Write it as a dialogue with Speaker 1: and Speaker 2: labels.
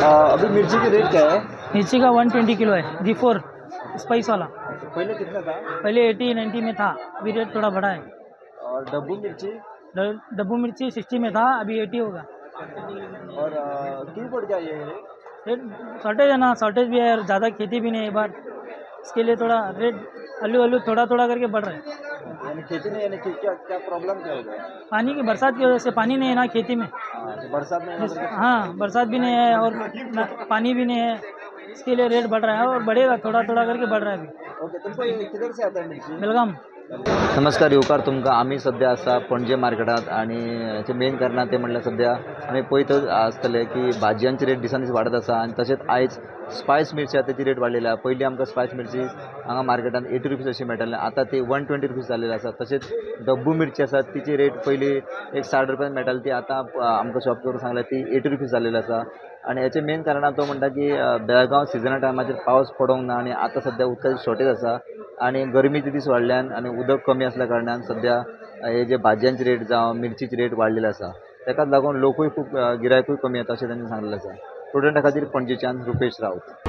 Speaker 1: अभी मिर्ची की रेट क्या है?
Speaker 2: मिर्ची का 120 किलो है, G4 spice वाला।
Speaker 1: पहले कितना था?
Speaker 2: पहले 80-90 में था, अभी रेट थोड़ा बढ़ा है।
Speaker 1: और डब्बू मिर्ची?
Speaker 2: डब्बू मिर्ची 60 में था, अभी 80 होगा।
Speaker 1: और क्यों बढ़ गया ये
Speaker 2: रेट? शॉर्टेज है ना, शॉर्टेज भी है और ज़्यादा खेती भी नहीं है बार, इसके लिए थोड़ा रेट आलू आलू थोड़ा थोड़ा करके बढ़ रहा है।
Speaker 1: यानी खेती नहीं, यानी कि क्या क्या प्रॉब्लम क्या हो गया?
Speaker 2: पानी की बरसात की वजह से पानी नहीं है ना खेती में।
Speaker 1: तो बरसात में?
Speaker 2: हाँ, बरसात भी नहीं है और पानी भी नहीं है, इसके लिए रेट बढ़ रहा है और बढ़ेगा, थोड़ा थोड़ा करके बढ़ रहा है अभी।
Speaker 1: ओके, तुमको किधर से आता है मिर्ची?
Speaker 2: बेलगाम।
Speaker 3: नमस्कार येवकार तुमकां। आमी सद्या आसा पणजे मार्केटांत आनी हाचें मेन कारण तें म्हणल्यार सद्या आमी पळयत आसतले की भाजयांची रेट दिसान दीस वाडत आसा आनी तशेंच आयज स्पायस मिर्ची आसा तेची रेट वाडलेली आसा। पयलीं आमकां स्पायस मिर्ची हांगा मार्केटांत 80 रुपीज अशी मेळटाली, आतां ती 120 रुपीज जाल्लेली आसा। तशेंच डब्बू मिर्ची आसा तिची रेट पयलीं एक 60 रुपयान मेळटाली, ती आतां आमकां शॉपकिपर सांगलें ती 80 रुपीज जाल्लेली आसा। आनी हेचें मेन कारण तो म्हणटा की बेळगांव सिजना टायमाचेर पावस पडोंक ना आनी आतां सद्या उदकाची शॉर्टेज आसा आनी गरमीचे दीस वाडल्यान आनी उदक कमी आसल्या कारणान सद्या हे जे भाजयांची रेट जावं मिर्चीची रेट वाडलेली आसा, ताकाच लागून लोकूय खूब गिरायकूय कमी येता अशें तांणी सांगलेलें आसा। स्टुडंटा खातीर पणजेच्यान रुपेश राऊत।